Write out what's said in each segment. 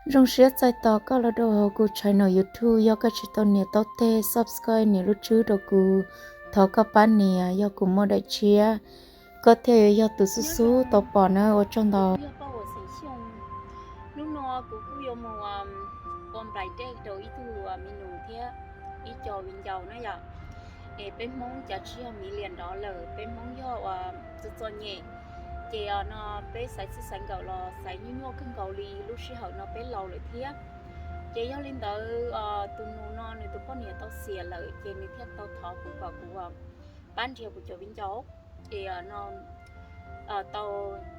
Zoo siab txais tos koj los rau hauv kuv channel YouTube. Yog koj tsis tau nias tau tej subscribe nias lub tswb rau kuv, thov koj pab nias, yog kuv muaj daim tshiab koj thiaj yuav yog tus xub xub tau pom na. Ua tsaug ntau. Hnub no kuv kuj yuav mus ua nplaim dej rau ib tug me nus thiab ib co viv ncaus na yom. Es peb Hmoob cas tsis yog miv liam nrov lawm, peb Hmoob yog uas txom txom nyem. Ces no peb xaiv txij xaiv nkawm los xaiv nyuaj nyuaj kawg nkaus li. Lub sij hawm no peb laus lawm thiab. Ces yog li ntawd tus nus no nws tus poj niam tau xiam lawm ces nws thiaj tau thov kuv kom kuv pab nrhiav kuv cov viv ncaus. Es no tau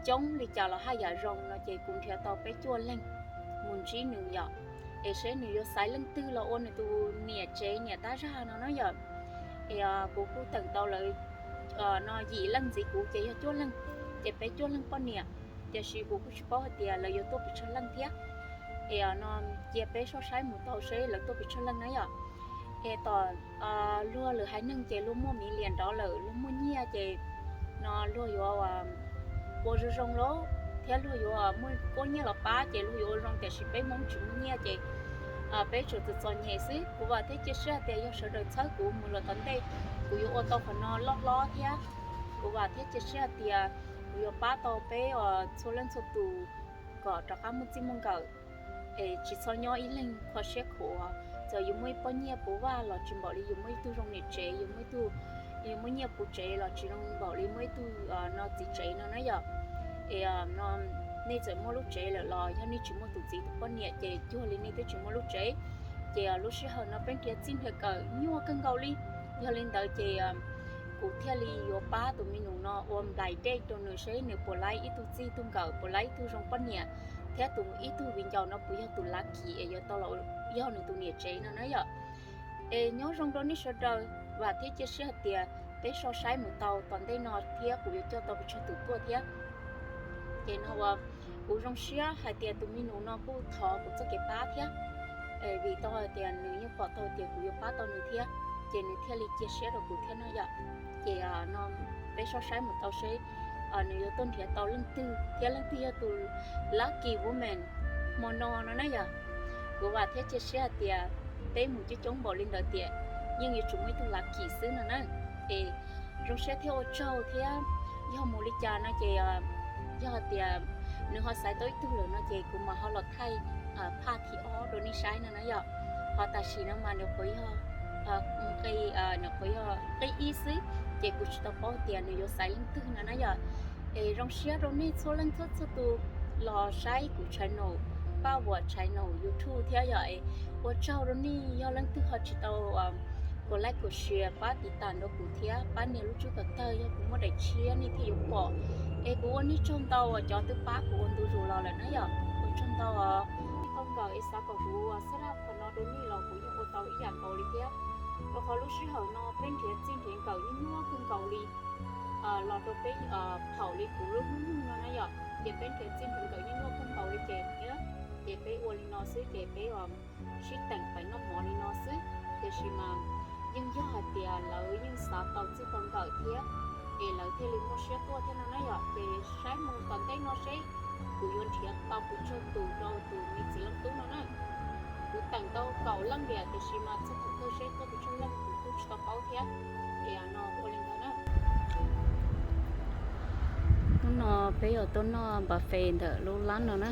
coob li cas los haj yam zoo no ces kuv nrhiav tau peb cuaj leeg mus ntsib nws yom. Es seb nws yuav xaiv leej twg los ua nws tus niam tsev niam tab zag no na yom. Es kuv kuj teem tau lawv no yim leej ntxiv kuv ces yog cuaj leeg, ces peb cuaj leeg poj niam. Tiam sis kuv kuj tsis paub hais tias lawv yuav tuaj pes tsawg leej thiab. Es no cia peb soj saib mus tau seb lawv tuaj pes tsawg leej na yom. Es tom luag lwm haiv neeg ces luag muaj miv liam nrov lawm, luag muaj nyiaj ces no luag yuav ua zoo zoo lauj, thiab luag yuav muaj kuab nyiaj los pab ces luag yuav ua zoo, tiam sis peb Hmoob tsis muaj nyiaj ces peb tsuas txom txom nyem xwb. Kuv vam thiab cia siab hais tias yog sawv daws txhawb kuv mus los tom ntej, kuv yuav ua tau qhov no loj hlob thiab. Kuv vam thiab cia siab hais tias kuv yuav pab tau peb txhua leej txhua tus kom rov qab muaj txij muaj nkawm. Es tsis txhob nyob ib leeg kho siab khuav, txawm yus muaj ib pob nyiaj puv vaj los tsis npaum li yus muaj ib tug zoo niam tsev, yus muaj ib tug, yus muaj nyiaj puv tsev los tsis zoo npaum li muaj ib tug no txiv tsev no na yom. Es no nej txawm muaj lub tsev lawm los yog nej tsis muaj tus txiv tus poj niam ces cuag li nej twb tsis muaj lub tsev. Ces lub sij hawm no peb nrhiav txij nrhiav nkawm nyuaj kawg nkaus li. Yog li ntawd ces kuv thiaj li yuav pab tus me nus no ua nplaim dej rau nws seb nws puas laib ib tug txij tug nkawm, puas laib ib tug zoo poj niam, thiab tus ib tug viv ncaus no puas yog tus lucky es yuav tau los yog nws tus niam tsev no na yom. Es nyob zoo rau nej sawv daws, vam thiab cia siab hais tias peb soj saib mus tau tom ntej no thiab kuv yuav coj tau pes tsawg tus tuaj thiab. Ces no uas kuv zoo siab hais tias tus me nus no kuj thov kuv txoj kev pab thiab, vim tau hais tias nws yeej pom tau tias kuv yuav pab tau nws thiab, ces nws thiaj li cia siab rau kuv thiab no yom. Ces no peb soj saib mus tau seb nws yuav tuaj nrhiav tau leej twg thiab leej twg yog tus lucky woman hmo no no na yom. Kuv vam thiab cia siab hais tias peb mus coob coob npaum li ntawd tias yeej yuav tsum muaj ib tug lucky xwb no na. Es zoo siab thiab ua tsaug thiab, yog mus li cas no ces yog hais tias nws ho xaiv tau ib tug lawm no ces kuv mam ho los thaij phaj thib ob rau nej saib no na yom. Ho tam sim no mas nws qhuav yog nws qhuav yog qib ib xwb, ces kuv tsis tau paub tias nws yuav xaiv leej twg no na yom. Es zoo siab rau nej txhua leej txhua txhua tus los saib kuv channel, Paj Vuam channel YouTube thiab yom. Es ua tsaug rau nej, yog leej twg ho tsis tau kom like kom share pab tiv tam nrog kuv thiab pab nias lub tswb kom tawg, yog kuv muaj daim tshiab nej thiaj yuav pom. Es kuv ua nej tsaug ntau uas cov twb pab kuv ua ntu zus los lawm na yom. Ua tsaug ntau os. Tau nkawm es xav kom kuv ua set up qhov no rau nej los kuv yeej ua tau ib yam nkaus li thiab, rau qhov lub sij hawm no peb nrhiav txij nrhiav nkawm nyuaj nyuaj kawg nkaus li. Los rau peb thaum li kuv lub hnub nyoog no na yom, ces peb nrhiav txij nrhiav nkawm nyuaj nyuaj kawg nkaus li ces, ces peb ua li no xwb ces peb sib teem pais noj mov li no xwb. Tiam sis mas yeej yog hais tias lawv yeej xav tau txij tau nkawm thiab, es lawv thiaj li muaj siab tuaj thiab no na yom. Ces saib mus tom ntej no seb kuv yuav nrhiav tau pes tsawg tus rau tus me txiv leej tub no na. Kuv teem tau kaum leej tiam, tiam sis mas txog thaum kawg seb tuaj pes tsawg leej kuv kuj tsis tau paub thiab. Es no ua li ntawd na. Hnub no peb yuav tuaj noj buffet ntawm lub lab no na.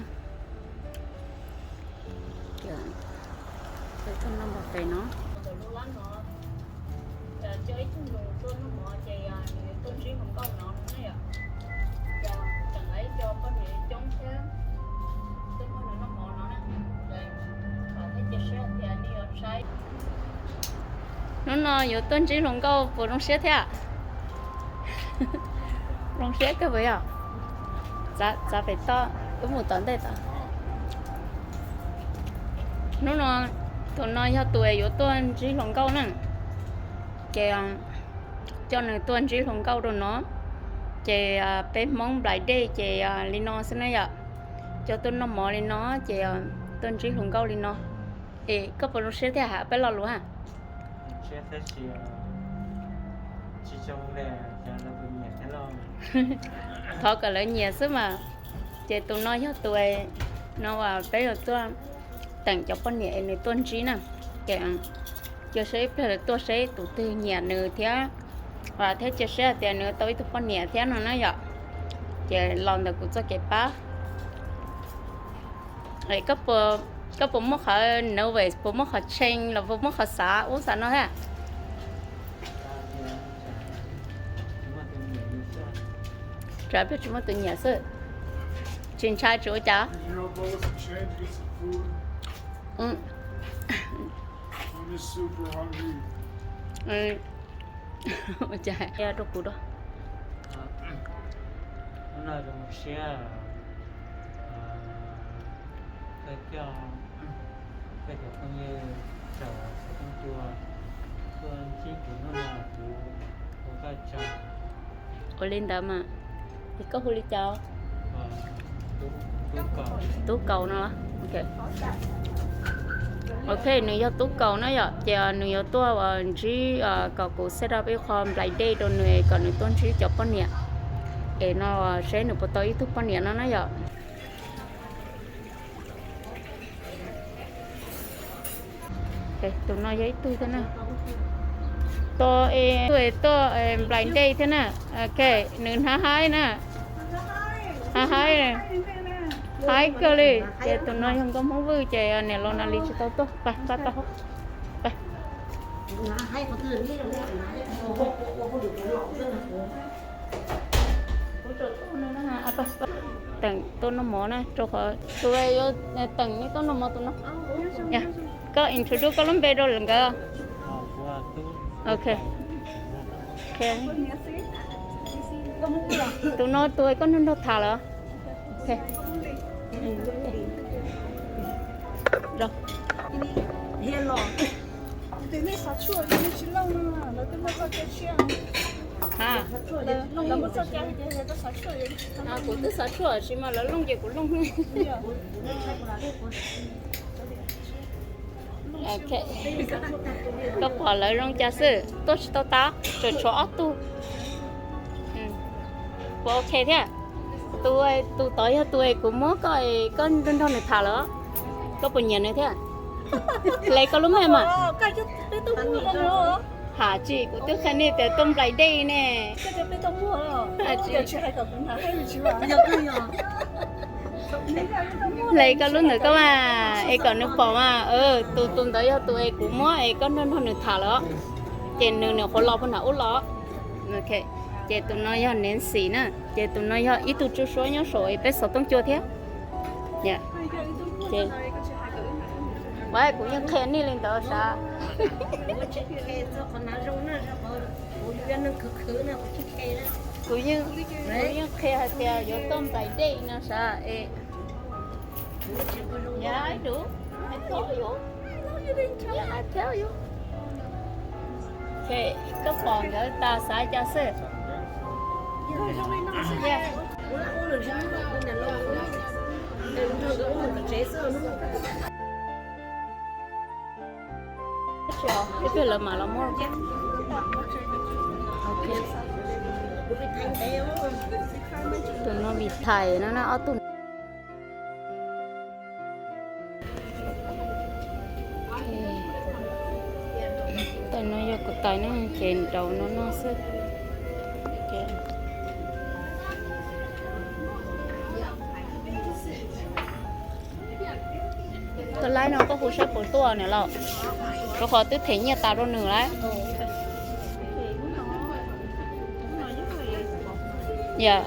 Peb tuaj noj buffet no. Ntawm lub lab no, coj ib tug nus tuaj noj mov ces nws tuaj ntsib hluas nkauj no na yom. Ces tseem lawv ib co poj niam coob thiab tuaj nrog nws noj mov no na. Ces cia siab tias nej yuav saib. Hnub no yuav tuaj ntsib hluas nkauj puas zoo siab thiab? Zoo siab kawg puas yog? Txav pem toj, wb mus tom ntej tod. Hnub no tus no yog tus yuav tuaj ntsib hluas nkauj na. Ces coj nws tuaj ntsib hluas nkauj rau no. Ces peb Hmoob nplaim dej ces li no xwb na yom. Coj tuaj noj mov li no ces tuaj ntsib hluas nkauj li no. Es koj puas zoo siab thiab hais peb lo lus a? Thov kom lawv nyiam xwb mas. Ces tus no yog tus, No peb yuav tuaj teem cov poj niam es nws tuaj ntsib na, ces cia seb ib pliag lawv tuaj seb tus twg nyiam nws thiab, thiab cia seb hais tias nws tau ib tug poj niam thiab no na yom. Ces los ntawm kuv txoj kev pab. Koj puas muab qhov nervous, puas muab qhov tshee los puas muab qhov xav ub xav no thiab? Tsis muaj tus nyiam xwb. Tsis ntshai tsis ua cas. Ua cas rau kuv rau. Hnub no zoo siab koj coj koj cov phooj ywg txawm xov tooj cua tuaj ntsib kuv hnub no, kuv ua koj tsaug. Ua li ntawd mas, es koj hu li cas? Tub Kaus no. Ok, nws yog Tub Kaus na yom, ces nws yuav tuaj ntsib kom kuv set up ib qho blind date rau nws kom nws tuaj ntsib cov poj niam es no seb nws puas tau ib tug poj niam no na yom. Tus no yog ib tug thiab na. Tus es tuaj blind date thiab na. Ok, nws hnav haib na. Hnav haib, haib kawg li. Ces tus no yog nkauj Hmoob Vwj ces niam laus Nas Lis tsis tau tuaj. Pab tau. Teem tuaj noj mov na, rau qhov tus yuav teem nej tuaj noj mov tus no. Koj introduce koj lub npe rau lawv nkawd. Ok. Tus no tus koj nrog nrog tham lawm. Kuv twb xav tshuaj sis mas lawv looj ces kuv looj. Koj pom lawv zoo cas xwb, tuaj tsis tau tas, tsuas tshuav ob tug. Puas ok thiab? Tus, tus tod yog tus es kuv muab koj, koj nrog nws tham lawm. Koj puas nyiam nws thiab? Hle koj lub meej mas. Ham tsis, kuv twb qhia nej tias tuaj blind date ne. Hle koj lub ntawm koj mas es kom nws pom mas, tus, tus ntawd yog tus es kuv muab es koj nrog nrog nws tham lawm. Ces nws nyuam qhuav los puag nram ub los. Ces tus no yog Nancy na, ces tus no yog ib tug tub suab nyob saum peb xov tooj cua thiab. Kuv yeej qhia nej li ntawd sav. Kuv yeej qhia hais tias yuav tuaj blind date no sav es. Koj pom nkawd tas xav cas xwb? Ib pliag lawv mam los muab. Tus no vim thais no na, ob tug. Tais no yog kuv tais na, ces nraud no no xwb. Koj laib no koj hu saib puas tuaj niam laus, rau qhov twb them nyiaj tas rau nws lawm. Yog,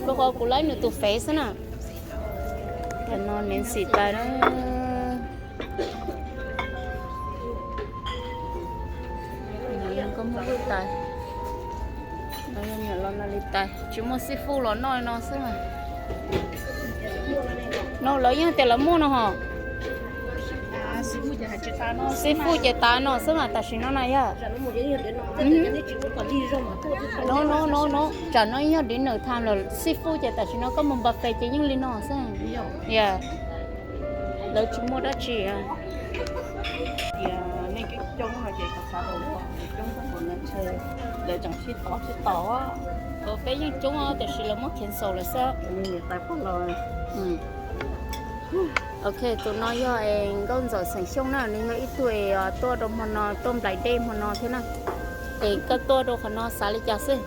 rau qhov kuv laib nws tus fev xwb na. Tam no Nancy tais na. Nkauj Hmoob Vwj tais, niam laus Nas Lis tais, tsis muaj xib fwb los noj no xwb. No lawv yeej tias lawv muaj no hos. Xib fwb ces tas no xwb mas tam sim no na yog. No no no no, tsam no yog dinner time lawm, xib fwb ces tam sim no koj mus buffet ces yeej li no xwb. Yog, lawv tsis muaj dab tsi. Tias nej coob no ces kom xav tau coob tau ntshe. Lawv tseem sib tov sib tov. Peb yeej coob tiam sis lawv muab cancel lawm xwb. Ok, tus no yog Nkauj Ntxawm xeem Xyooj na, nws yog ib tug es tuaj rau hmo no, tuaj nplais dej hmo no thiab na. Es koj tuaj rau qhov no xav li cas xwb?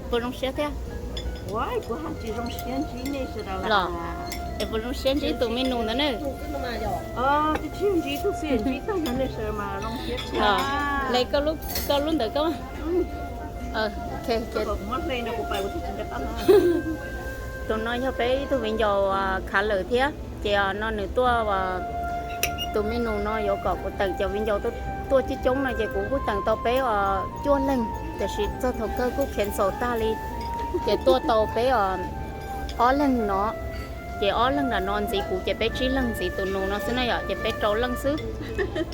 Puas zoo siab thiab? Los, es puas zoo siab ntsib tus me nus ntawd na? Los, le koj lub ntawd koj. Tus no yog peb ib tug viv ncaus khav lawm thiab, ces no nws tuaj, tus me nus no yuav kom kuv teem cov viv ncaus tuaj coob coob no ces kuv kuj teem tau peb cuaj leeg, tiam sis txog thaum kawg kuj cancel tag li, ces tuaj tau peb ob leeg no. Ces ob leeg nram no ntxiv kuv ces peb tsib leeg ntxiv tus nus no xwb na yom, ces peb rau leej xwb.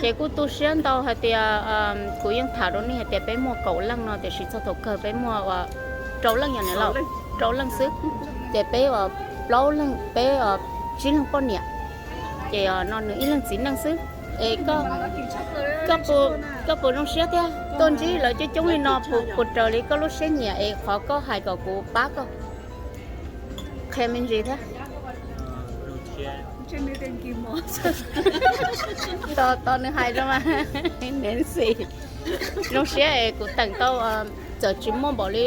Ces kuj tu siab ntau hais tias, kuv yeej tham rau nej hais tias peb muaj kaum leej no tiam sis txog thaum kawg peb muaj rau leej yom, rau leej xwb. Ces peb plaub leeg, peb tsib leeg poj niam, ces no nws ib leeg txiv neej xwb. Es koj puas zoo siab thiab tuaj ntsib lawv coob coob li no, puas raws li koj lub siab nyiam es qhov koj hais kom kuv pab koj qhia me ntsis thiab? Tos nws hais rau mas. Nancy, zoo siab es kuv teem tau, txawm tsis muaj npaum li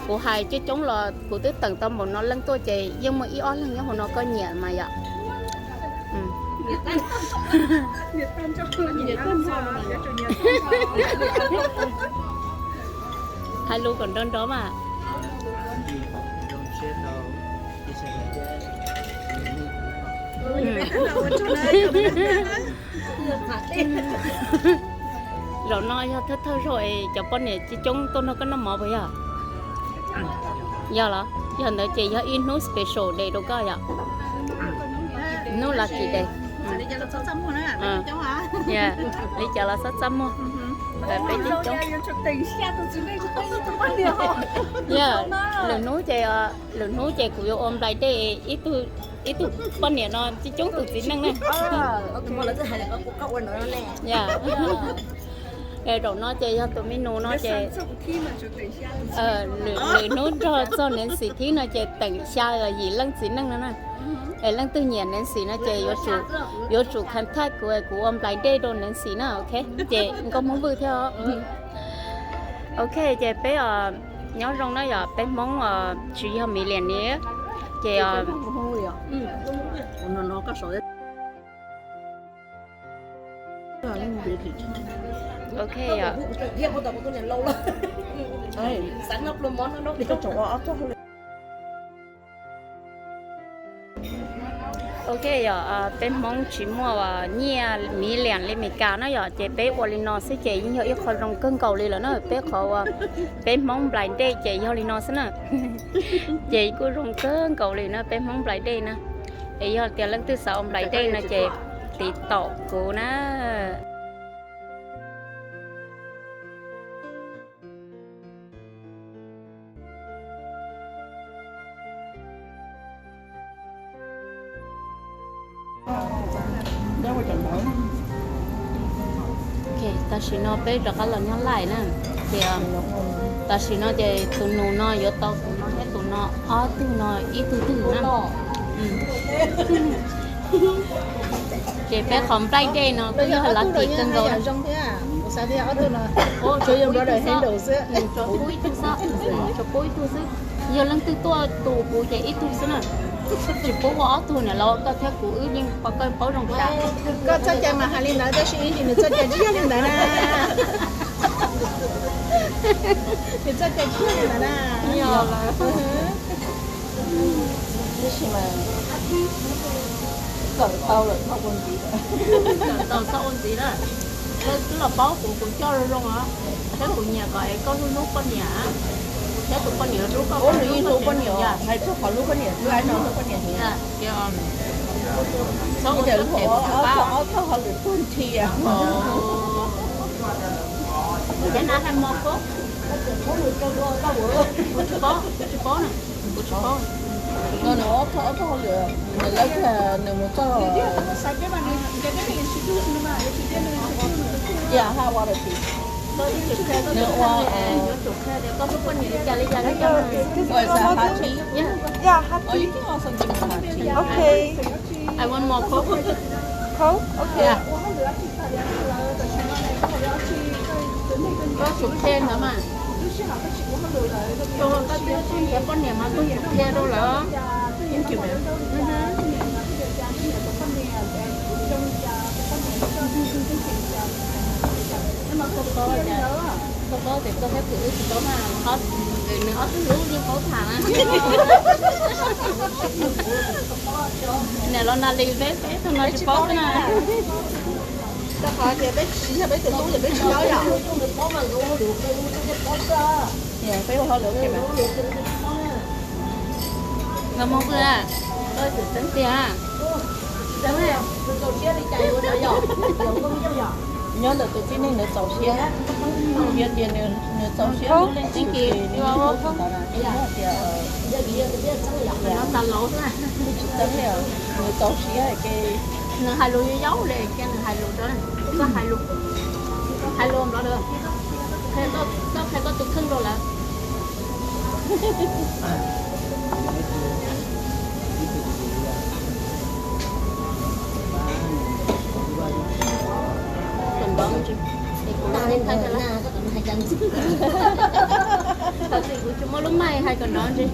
kuv hais coob coob los kuv twb teem tau npaum no leej tuaj ces yeej muaj ib ob leeg nyob hauv no koj nyiam mas yom. Hais lus kom nrov nrov mas. Zaum no yog thawj thawj zaug es cov poj niam coob coob tuaj nrog koj noj mov puas yog? Yog los? Yog ntawd ces yog ib hnub special day rau koj yom? Hnub lucky day. Li cas los txhob txaj muag. Peb coob coob. Yog, lwm hnub ces, lwm hnub ces kuv yuav ua blind date ib tug, ib tug poj niam no coob coob tus txiv neej na. Yog, zaum no ces yog tus me nus no ces lwm hnub nrog txog Nancy thib no ces teem xya los yim leej txiv neej no na. Es leej twg nyiam Nancy no ces yuav tsum contact kuv, kuv ua blind date rau Nancy na, ok? Ces nkauj Hmoob Vwj thiab. Ok, ces peb nyob zoo na yom, peb Hmoob tsis yog million ni, ces ok yom. Ok yom, peb Hmoob tsis muaj nyiaj million li Meskas na yom, ces peb ua li no xwb ces yeej yog ib qho zoo kawg nkaus li lawm na. Peb qhov uas peb Hmoob blind date ces yog li no xwb na. Ces kuj zoo kawg nkaus li na, peb Hmoob blind date na. Es yog tias leej twg xav ua blind date no ces tiv taum kuv na. Tam sim no peb rov qab los nyob laij na, ces tam sim no ces tus nus no yuav tau tus no thiab tus no, ob tug no ib tug twg na. Ces peb qhov blind date no kuj yog lucky kawg nkaus. Tsuas pub ib tug xwb, tsuas pub ib tug xwb. Yog leej twg tuaj tus kuv ces ib tug xwb na. Tsis pub ua ob tug na los koj thiab kuv wb yeej pom koj paub zoo tas. Koj txoj cai mas hais li ntawd tab sis nws txoj cai tsis yog li ntawd na. Nws txoj cai tsis yog li ntawd na. Tab sis mas kawm tau lawm txhob ua ntxiv. Kawm tau txhob ua ntxiv na. Koj twb los paub kuv, kuv coj zoo zoo os. Thiab kuv nyiam kom es koj hlub hlub poj niam, thiab tus poj niam hlub koj, koj hlub poj niam. Hais txog qhov hlub poj niam, hlub poj niam. Txhob ua txhob cai, ob thawj ho lwm tug nthi. Kuv tsis paub, kuv tsis paub na, kuv tsis paub. No nws ob thawj, ob thawj ho lwm, nws lawv kiag nws mus txog. Yeah, hot water tea. Nws ua, yuav tsum qhia tias koj hlub poj niam li cas li cas li cas. What is that, hot tea? Yeah. Yeah, hot tea. Oh, you can also give me hot tea. Okay. I want more Coke. Coke? Okay. Yeah. Koj tsum qhia ntawd mas. Koj twb nrhiav poj niam mas koj tsum qhia rau lawv. Thank you, ma'am. Koj paub tias koj thiab kuv wb tsis paub mas, nws ob tug hlub yeej paub tham na. Niam laus Nas Lis peb peb tug no tsis paub xwb na. Rau qhov tias peb tsis yog peb tus hlub ces peb tsis paub yom. Peb ua hauj lwm ua ke mas. Nkauj Hmoob Pwj, koj tseem tseeb tiag. Nyob ntawm tus txiv neej nws txaus siab, yog tias nws txaus siab hlub leej twg ces nws hlub tus ntawd na. Tsis muaj tias, tsis txeeb li, nws txaus siab ces nws hais lus yuav yaub li ces nws hais lus rau, koj hais lus, hais lus nplog rau, koj qhia koj tus kheej rau lawv. Tus ntawd es kuv los thaij thaij lawm. Tam sim kuv tsis muaj lub mic hais kom nrov ntsis.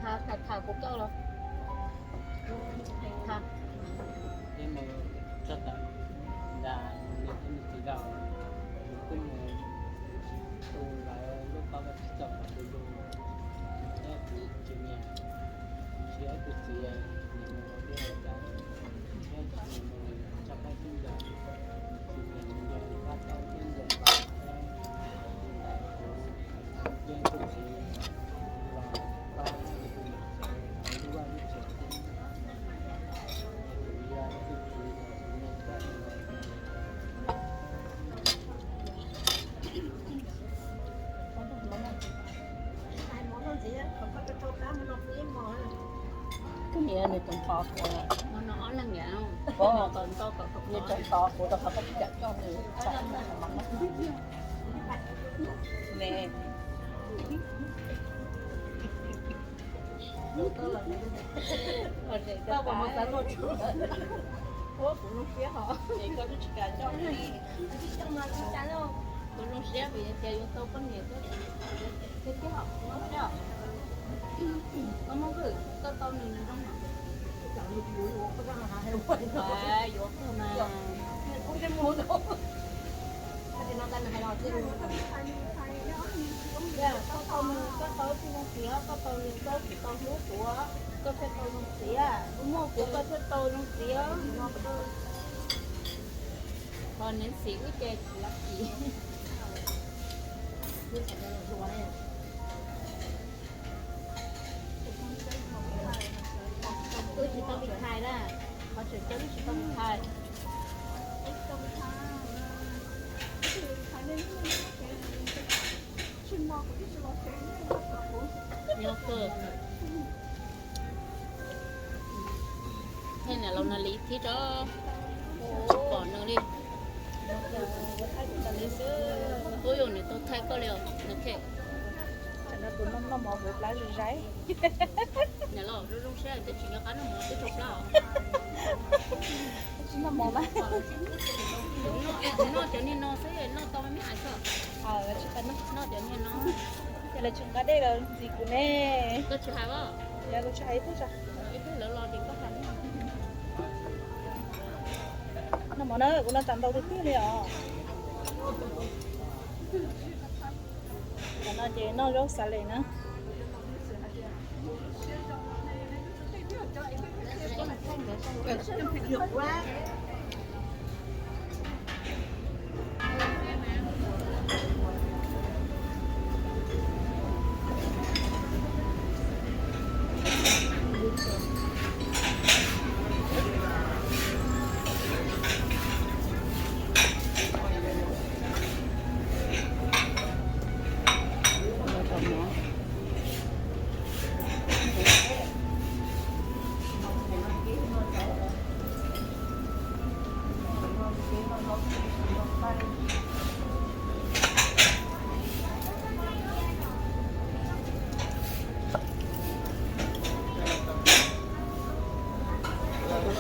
Tham, tham, tham kuv koj los. Tham. Peb mus txog tom ntawd, nws thiab nws txiv laus, nws kuj mus tu lawv lub pob koj tsis txog qhov twg lug, thiab kuv tsis nyiam, tsis ob tug txiv, nyiam mus ua liaj ua teb, thiab nyiam mus tshaj qab xub ncaws, tsis nyiam mus nrog pab tau xub ncaws los thiab. Li ntawd kuv yeej tus txiv los pab tus niam tsev hauv lub vaj lub tsev xwb. Kuv yog tus txiv los tus niam tsev. Koj niam nws tseem tos kuv, nws tseem tos kuv rau qhov koj tsis kam coj nws. Nws, koj puas mus xav luaj tshub? Ua kuv zoo siab hos. Es koj twb tsis kam coj li. Kuv zoo siab vim tias yuav tau poj niam thiab. Koj Hmoob Pwj, koj tau nws nws zoo. Yuav kawg mas. Koj tau nws, koj tau ib tug zoo txiv, koj tau nws, koj tsis tau hlub kuv, koj thiaj tau zoo txiv. Muaj kuv koj thiaj tau zoo txiv. Ho nws xim wb ces tsis lab kis. Wb tsis tau mus thais na, qhov tseem ceeb wb tsis tau mus thais. Yog kawg. Niam laus Nas Lis thiab tso, tsis pom nws li. Ub, yog nws tau thaij koj li os. Nws khe. Tsam no tus noj noj mov huv plab zais zais. Niam laus zoo zoo siab twb tsis nco qab noj mov twb tsau plab os. Tsis noj mov mas. Noj cov niag no xwb, noj tau me me hais xwb. Noj cov niag no. Ces lawv tsis nqa dej los ntxim kuv ne. Koj tsis hais os? Yog kuv tsis hais ib tug tso. Ib tug lawv los ces koj hais. Noj mov na, kuv noj tsam ntau tiag tiag li os. Cov no ces noj zaub xav les na.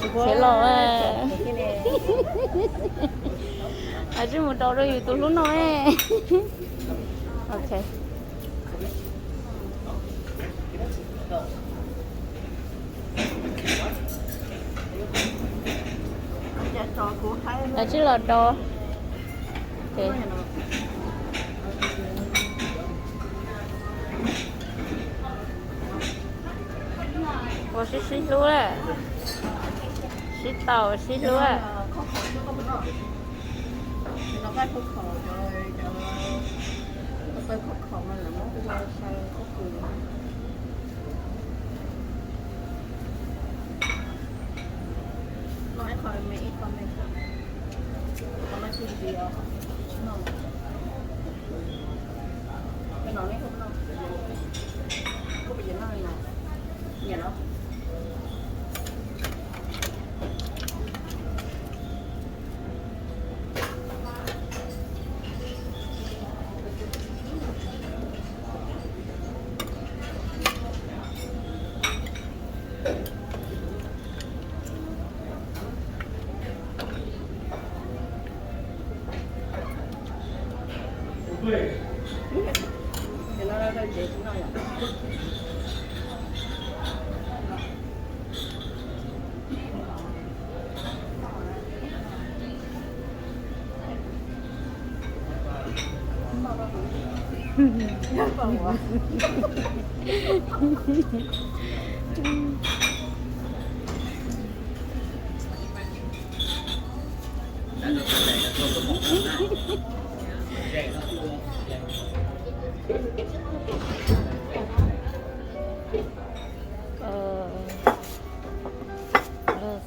Tsis los, a, tsis mus rau rau yus tus hlub no. Ok. Tsis los rau. Ua sib sib hlub, sib tau sib hlub.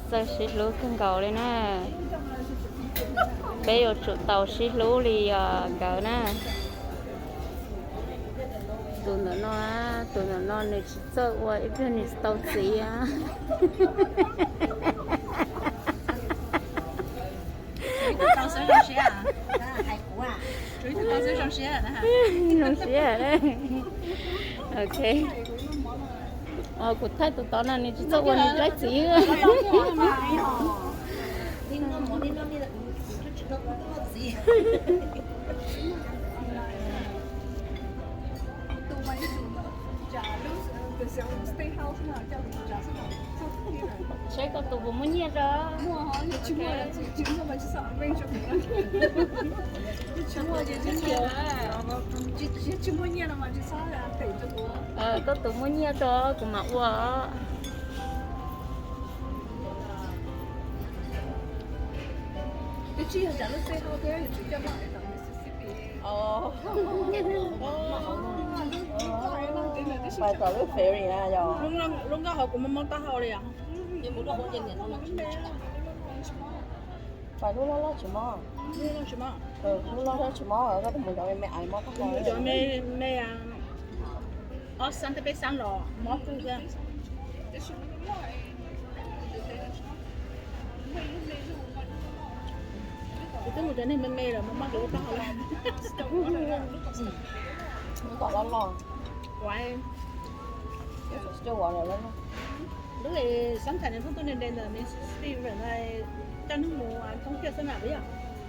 Txawj sib hlub kawg nkaus li na. Peb yuav tsum tau sib hlub li nkawd na. Tus ntawm no, tus ntawm no nws tsis txawj ua ib pliag nws tsis tau txiv. Zoo siab. Ok. Kuv thaij tus tod no nws tsis txawj ua nws txiv. Saib koj tus puas muaj nyiaj rau. Koj tus muaj nyiaj rau kuv mam ua. Pais tom lub ferry na yog. Lub nkauj hauv kuv mob mob taub hau li os. Pais lub loj loj tsis mob. Lub loj loj tsis mob, koj tus mus cov me me ais mob taub hau. Cov me me, ob xab thiab peb xab los mob kawg thiab. Kuv twb mus cov niag me me lawm mas mob kuv lub taub hau lawm. Lub tom loj loj. Lub xab thas nws pheej tuaj nres nres ntawm Mississippi ntawm no, coj neeg mus thoob thiaj xwb na yom.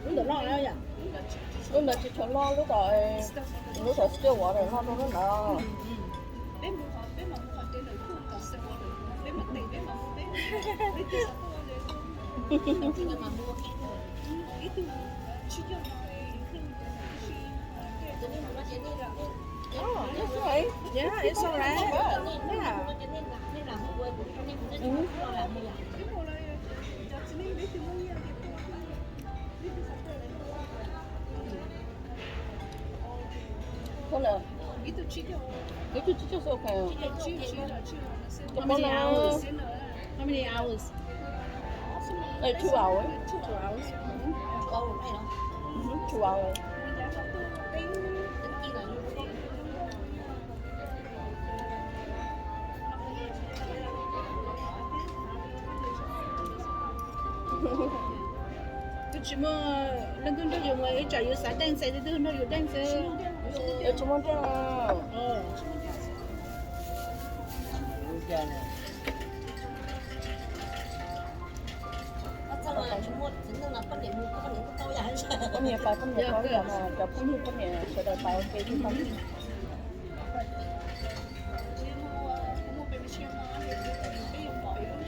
Lub ntawm loj na yom. Lub ntawd tsis tshua loj, lub tom, lub tom Stillwater loj rau lub ntawd. Oh, that's right. Yeah, it's all right. Yeah. Mm. Ib tug tsib caug xwb, ok. How many hours? How many hours? Like two hours. Two hours. Mhm, two hours. Twb tsis muaj leej twg nrog yus mus, ib tsam yus xav deej xwb, twb nrog yus deej xwb. Tsis muaj deej. Ov. Ov. Ov. Poj niam pais poj niam paub yam no, cov phooj ywg poj niam sawv daws pais ua ke thiab tau.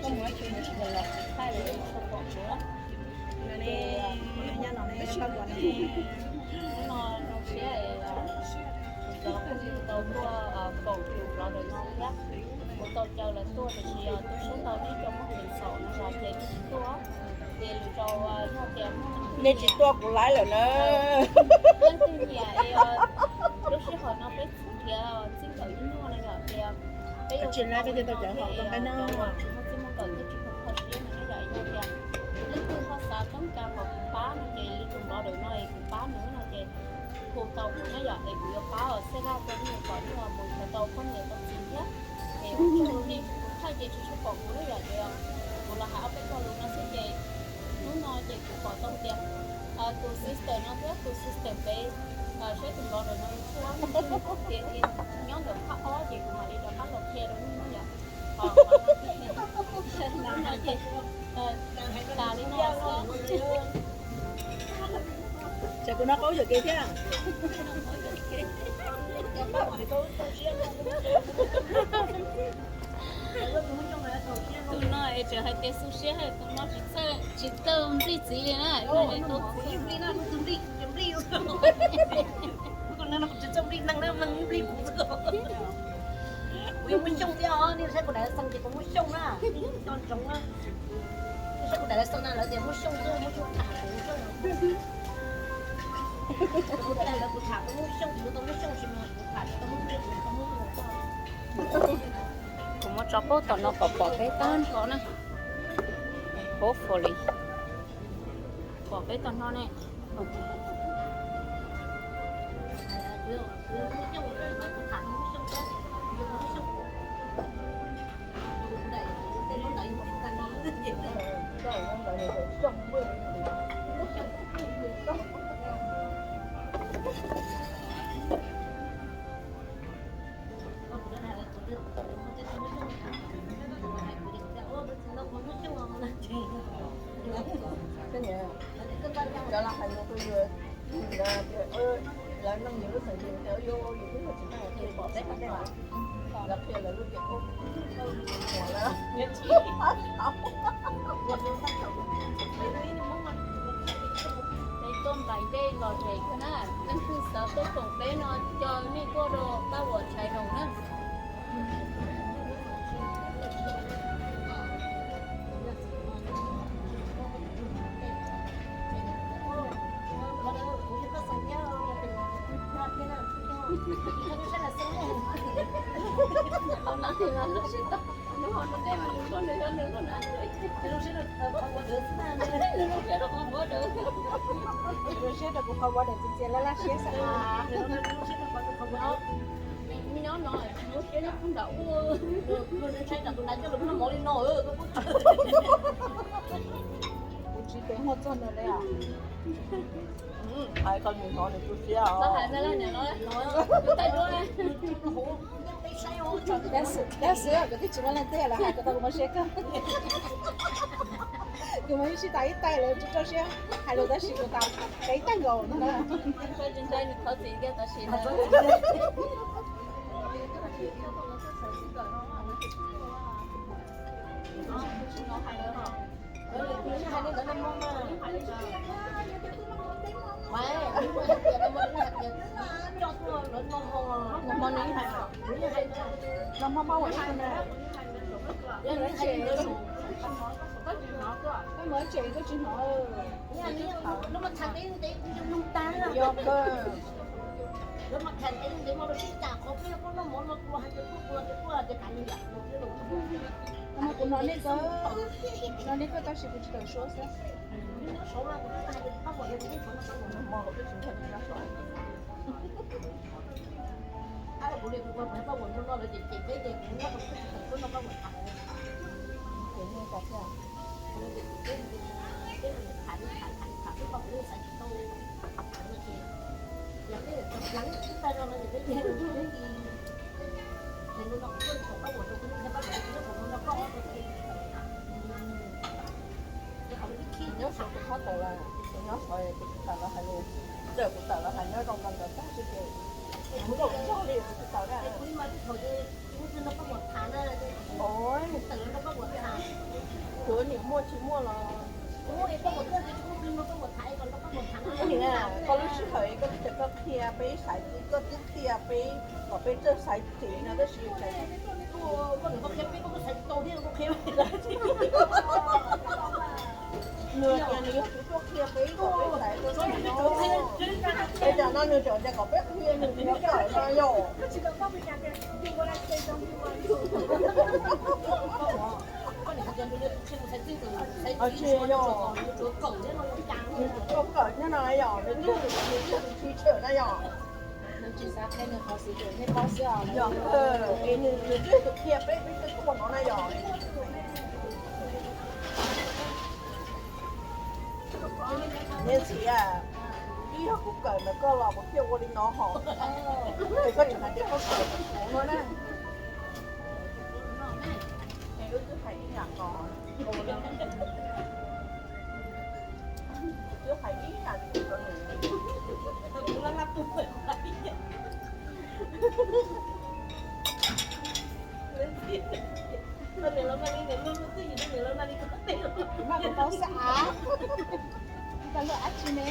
Koj mus ua tsis tau pom tsuav. Hnub no zoo siab es kuv cov phooj ywg tau tuaj koom tus vlog no thiab. Kuv tau caw lawv tuaj tiam sis yog tu siab ntau neb cov muaj kev xaum no los ces tsis tuaj. Ces lwm zaus yog tias nej tsis tuaj kuv laib lawm na. Leej twg nyiam es lub sij hawm no peb txhib nrhiav txij nkawm ib nyuag no yom, tias peb yuav tsis laib peb thiaj tau cov hauv tau nqaij no, tsis muaj txij muaj nkawm thiaj tsis tau kho siab no yom. Yog tias leej twg ho xav toob kas kom kuv pab no ces li tus npov lawm no es kuv pab nws no ces hu tau kuv na yom, es kuv yuav pab os xeb laj rau nej kom nej mus nrhiav tau poj niam tau txiv thiab. Es ua tsaug nej, kuv thaij ces tsis tshua pom kuv na yom, ces kuv los hais ob peb lo lus no xwb ces hnub no ces kuv pom tau tias tus sister no thiab tus sister pem saib tus npov lawm no tshuav tias nyob ntawm phab ob ces kuv mam li rov qab los qhia rau nej na yom. Qhov no ces tas li no xwb. Tsam kuv noj qaub yuam kev thiab. Tus no es tseem hais tias xu siab, tus no tsis txawj nplij txiv li na. Kuv yuav muab Xyooj thiab os, nej saib kuv daim lawv xeem ces kuv muab Xyooj na, cov ntsoov na. Nej saib kuv daim lawv xeem na, lawv tias muab Xyooj xwb, muab Xyooj tham kuv xwb. Kuv tias lawv kuv tham kuv muab Xyooj, kuv tau muab Xyooj tsis mas kuv tham tsis tau muab Xyooj, kuv tau muab Xyooj. Kuv muab tso paub tom no kom pom peb tag nrho na. Hopefully pom peb tag nrho ne. Cov lawv hais no rau yus, lawv neeg yus lub xeem ces yus twb yog tsis tau pom peb lawv qhia lawv lub tias Peb tuaj nplaim dej los zem kawg na, leej twg xav tuaj koom peb no coj nej tuaj rau Paj Huam Channel na. Zoo siab rau kuv qhov ua daim txiv txias laj laj siab xwb. Nyob no lub siab nyob puag nram ub, ntshai tsam tus nais coj lus noj mov li no. Kuv tsis pem huaj txog nws li os. Hais qhov nws hnov nws tu siab os. Dab xwb, dab xwb, kuv twb tsis muaj leej twg lawv hais kuv tau kuv mob siab kawg. Kuv mas yeej sib tas ib taig lawv tsis tso siab hais lus tab sis kuv tas ib taig nkaus no na. Yog kawg. Kuv hnov nej, hnov nej kawg tab sis kuv tsis tau suab xwb. Nyob Kuv txhob tawm los, kuv nyob sov kuv tsis tawm los hais lus. Txawm kuv tawm los hais nyob zoo nkaus ntawd tag xwb ces kuv nkaum zog li kuv tsis tawm na. Ov, kuv niam muaj tsis muaj los, koj lub sij hawm koj twb tseem koj qhia peb xaiv txiv, koj twb qhia peb kom peb txawj xaiv txiv no tab sis nws tias nws yog tus tuaj qhia peb kom peb xaiv rau nws no. Es tam no nws tseem tias kom peb qhia nws, nws kawm no yom. Tsis yog, nws tsuas kawm nyob no yom, nws twb yog tus teacher na yom. Nws tsis xav qhia nws qhov xwm txawm nej paub xwb os. Yog, es nws twb yog tus qhia peb, peb twb tuaj no na yom. Niam txiv, twb yog kuv kawm ntawm koj los kuv thiaj ua li no hos. Es koj tseem hais tias koj kawm kuv no na. Es wb twb hais ib yam ko, twb hais ib yam li rau nws. Kuv maj kuv tau xwb av. Tsis tau luaj dab tsi ne.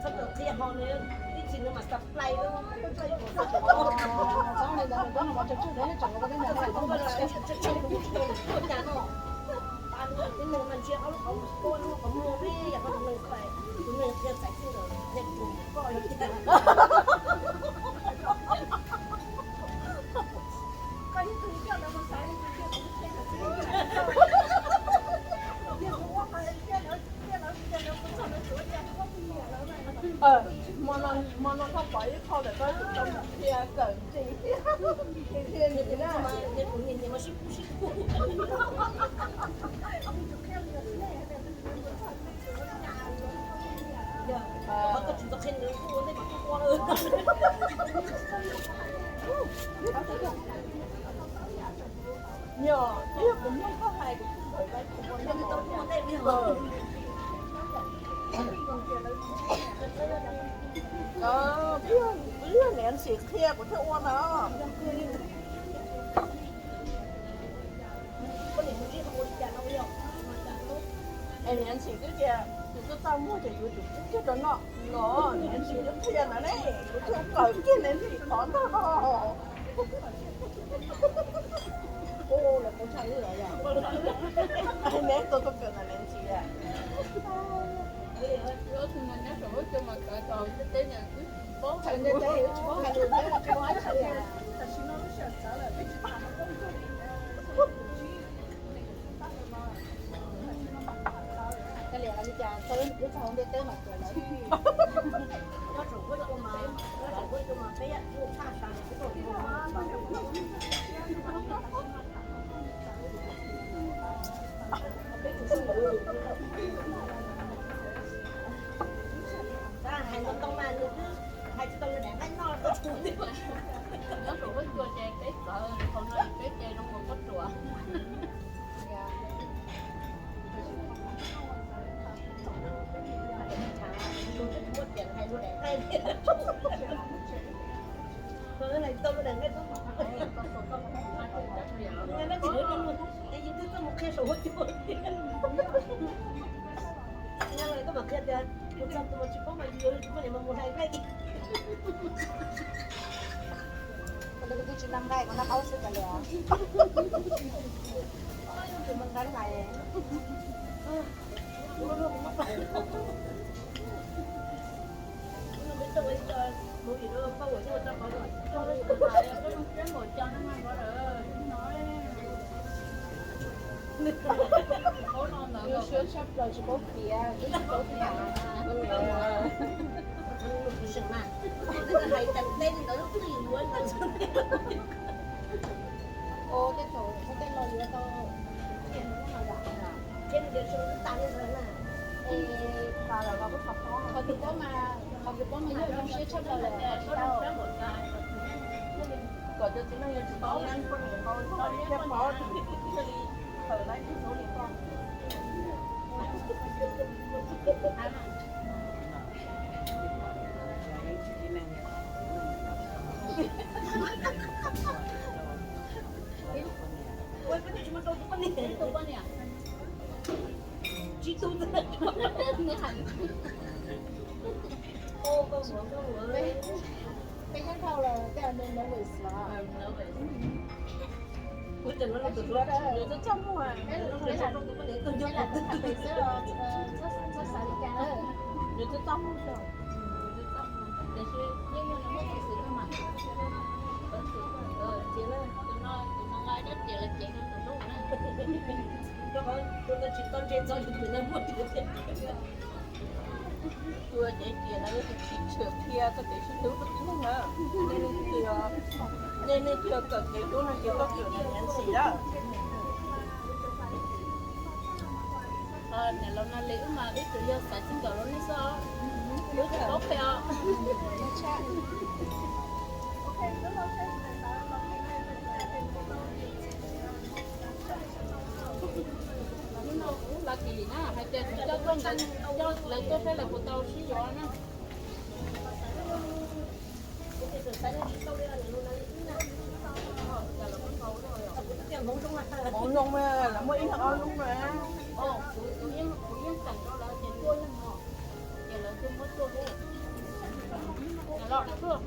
Txhob txawm qhia ho nws, ib txhis nws mam supply lub. Txhob li ntawd, nws txhob no mas tsaug tsaug, nws tseem ua teb ntawd, tib neeg mas ntsia ob lub qhov muag, lub qhov muag peb yam qhov tus neeg xwb, tus neeg qhia txais txij nkawm qhia tus koj yog tiag. Hmo no koj pom ib qho ntawm koj tus tau mus qhia kawm ntseeg thiab, qhia ntseeg na. Yog, twb yog kuv mloog koj hais kuv tsis tau ua ntej. Twb yog niam ntxim qhia kuv thiaj ua no. Es niam ntxim twb tias yus twb txaj muag ces yus tsum pub kiag rau noj no, niam ntxim twb qhia ntawd ne, kuv thiaj kawm kiag niam ntxim qhov ntag. Ua lawv kuv tshaj lwj los yog? Neb tua koj kawm ntawm niam ntxim a. Tus nyob saum huab cua mas kawm tau teb teb na, paub hais lus thiab tsis paub hais lus thiab tsis paub hais lus. Koj liam li cas txog wb txog hauv ntiaj teb mas kawm lawv. Hais tau tau mas nws twb hais tsis tau nws daim nqaij noj tau. Nyob saum huab cua ces peb txawv, thaum no peb ces zoo nkaus pob tsuas. Kuv twb tsis nqa nqaij, kuv nqa qaub xwb kav liam. Tus nqa nqaij. Siab tshaj plaws tsis paub piav, tsis paub tham. Hais tag teb li ntawd twb yuav ntawd. Ua tej thaum ua tej lo yuav tau. Qhov twg paub mas, qhov twg paub mas yog zoo siab tshaj plaws lawm, qhov tsis tau. Kom cov txiv neej yuav tsis paub, thiaj paub thiaj li tawm laib tib hnub li koj. Peb nyob dhau los tej no nervous los. Kuv tseem no tus duab, nws txaj txaj muag, nws txaj txaj muag, nws txaj txaj muag, tiam sis yeej yog nws muaj peev xwm kawg mas. Cia na, tus no, tus no nqa dab tsi los cev rau tus hlub na. Rau qhov tus no tsis tau ntse txog li tus no muaj. Tus cev tias no yog tus tsis tshwm qhia txoj kev sib hlub rau tib neeg na. Nej leej twg, nej leej twg kawm kev hlub no ces koj kawm niam ntxim lawm. Niam laus Nas Lis wb mas wb tsuas yog xaiv single los nej xwb, wb tsis paub qhia os. Hnub no kuv lucky na, hais tias kuv coj tuaj nqa, coj lawv tuaj saib lawv puas tau sib yuav na. Hmoov zoo, lawv muaj ib leeg ob lub na. Koj kis lawm koj khaws.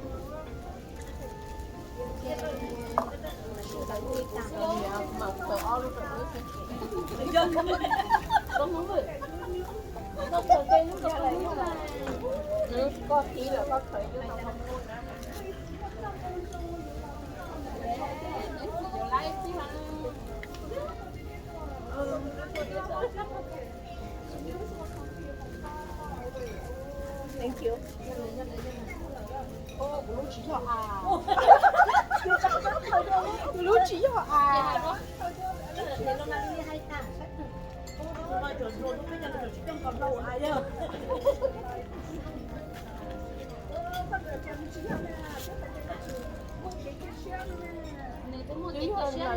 Thank you. Kuv lub tsis yog a. Kuv lub tsis yog a. Twb yog Nas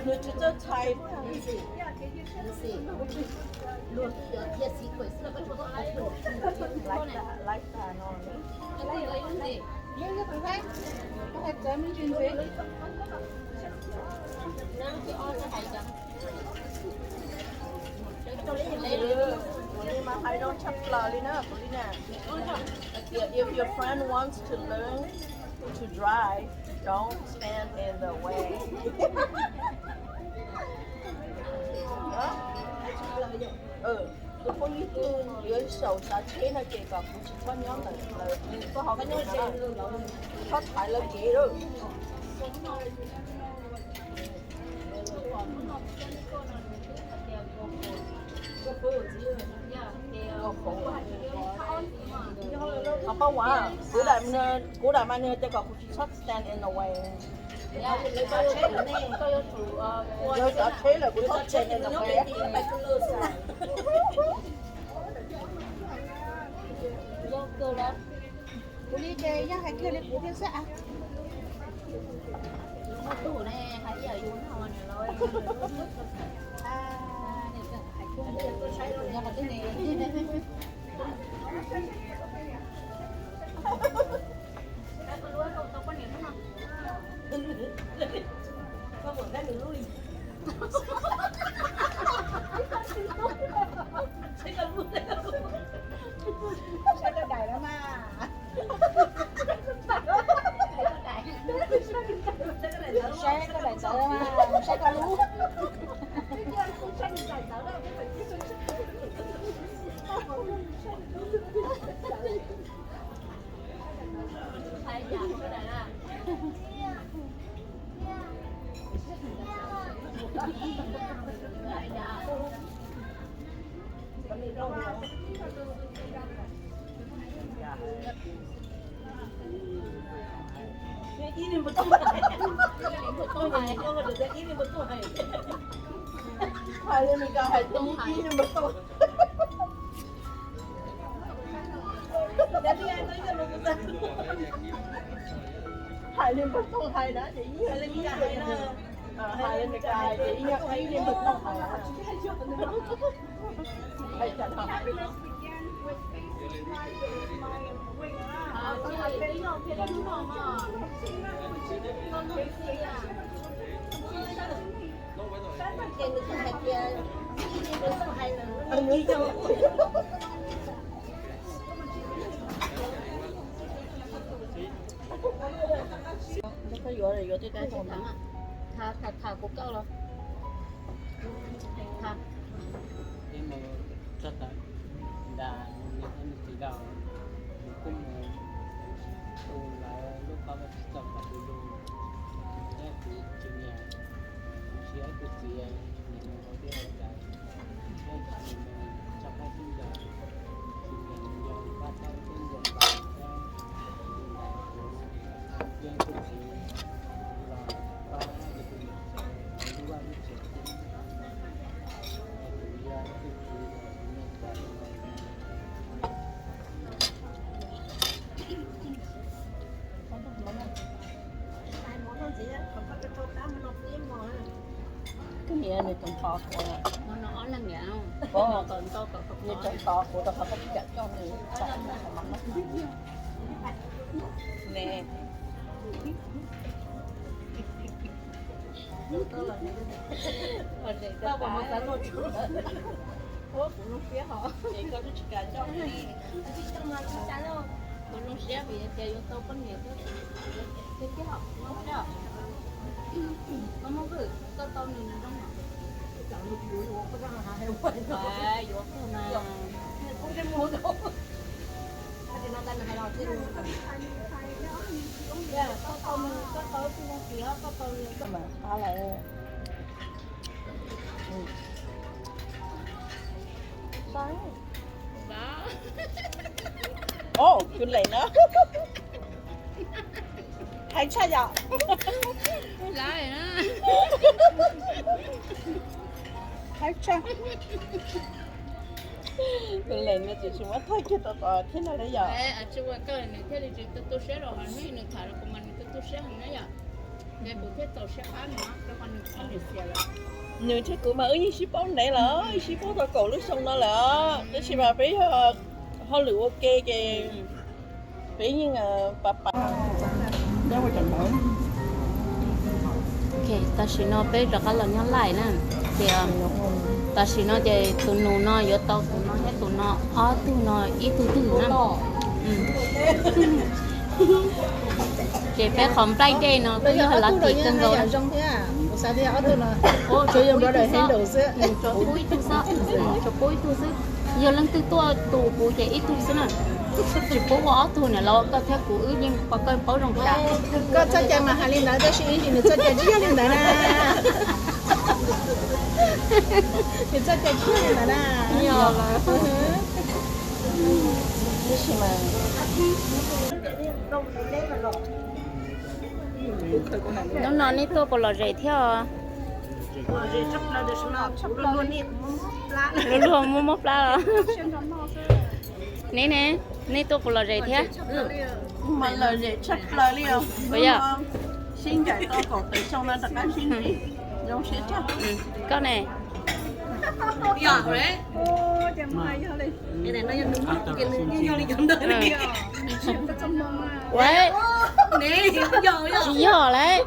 Lis tsis txawj txhais thiab. Nws tsis txawj txhais. Kuv li mas hais zoo tshaj plaws li na, kuv li na. If your friend wants to learn to drive, don't stand in the way. Tus phooj ywg twg yuav xyaum tsav tsheb no ces kom kuv tsis txhob nyob ntawm lawv, koj ho nyob ze, txhob thaiv lawv kev lawm. Kuv dam, kuv dam mas nws tias kom kuv tsis txhob stand in the way. Yog tsav tsheb lawm kuv txhob stand in the way. Kuv li ces yog hais kiag li kuv thiab xwb. Saib koj daim na mas. Saib koj daim ntawd mas, saib koj lub. Ib niag npawg Tooj hais, ib niag npawg Tooj hais, ib niag npawg Tooj hais, ib niag npawg Tooj. Hais li npawg Tooj hais na ces ib, hais li Meskas hais ces ib, ib niag npawg Tooj hais. Koj yuav, yuav tej kab, tham, tham kuv koj los. Tham. Txog tawm nram niam thiab nws txiv lawm, kuv kuj mus tu lawv lub qab vaj tsib taug kom tu lug, thiab kuv tsis nyiam, kuv tsis nyiam tus txiv nyiam mus hauv dej hauv cawv, thiab nws mus tso qaib tib ncaws, tsis nyiam mus yos pab taub tib ncaws npas thiab, yeej tus txiv los pab tus niam tsev hauv lub vaj lub tsev. Koj niam nws tseem tos kuv, nws tseem tos kuv rau qhov koj tsis kam coj nws. Ne. Kuv zoo siab vim tias yuav tau poj niam thiab, thiab hom koj muab vwm, koj tau nws nws zoo. Yuav koj na. Koj tau nws, koj tau tus zoo tiav, koj tau nws. Ov, kws lem na. Heev tshaj yom. Heev tshaj. Kws lem no tsis, tsis muab thaij kiag tom tom thiab no li yom. Nws thiaj li tsis tu tu siab rau, nws tham rau kuv mas nws tu tu siab heev na yom. Nws thiab kuv mas wb yeej sib paub ntev lawm, sib paub tau kaum lub xyoo no lawm, tab sis mas peb yog hauj lwm ua ke ces peb yeej pas pas. Tam sim no peb rov qab los nyob laij na, ces tam sim no ces tus nus no yuav tau tus no thiab tus no ob tug no ib tug twg na. Ces peb qhov nplaij dej no twb yog lav kim kawg nkaus. Tsuas pub ib tug xwb, tsuas pub ib tug xwb. Yog leej twg tuaj tus puv ces ib tug xwb na. Tsis pub ua ob tug na los koj thiab kuv wb yeej pom koj paub zoo tas. Koj txoj cai mas hais li ntawd tab sis nws txoj cai tsis yog li ntawd na. Nws txoj cai tsis yog li ntawd na. Hnub no nej tuaj puas lom zem thiab? Luag luag muab mob plab los. Neb ne, nej tuaj puas lom zem thiab? Mas lom zem tshaj plaws li os. Puas yog? Sib ncaim tau kaum tawm xyoo no rov qab sib ntsib, zoo siab tshaj. Koj ne? Ua, tsis yog lauj.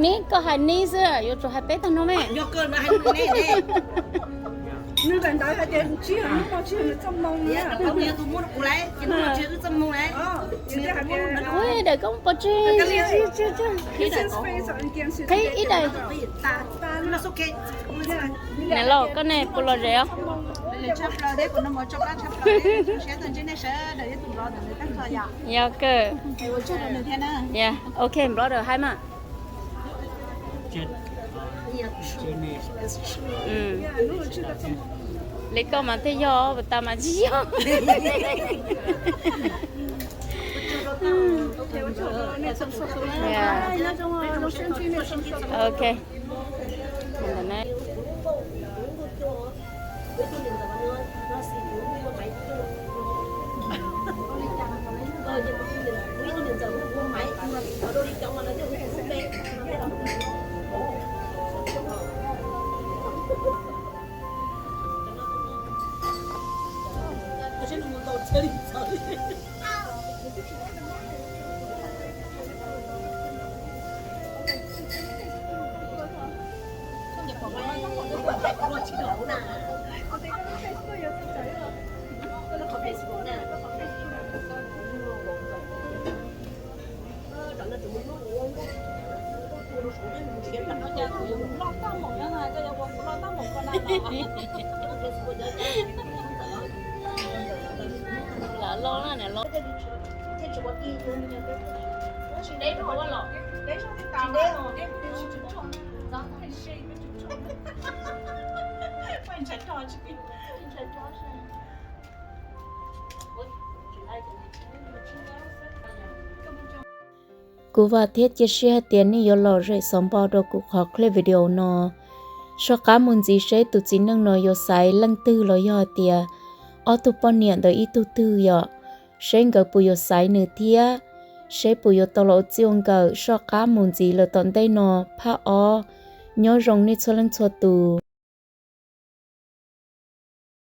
Neb koj hais neb xwb, yuav tsum hais peb tag no me. Ua, daim koj pov tseg. Qhib ib daim. Neb los koj ne puas lom zem os? Yog kawg. Ok, brother, haib mas. Li koj mas thiaj yog, puas tas mas tsis yog. Ok. Los los na, los. Kuv vam thiab cia siab hais tias nej yuav lom zem xov npo rau kuv qhov clip video no. Soj qab mus ntxiv seb tus txiv neej no yuav xaiv leej twg los yog hais tias ob tug poj niam ntawd ib tug twg yom, seb nkawd puas yuav xaiv nws thiab, seb puas yuav tau los ua txij ua nkawm soj qab mus ntxiv lawm tom ntej no phab ob. Nyob zoo nej txhua leej txhua tus.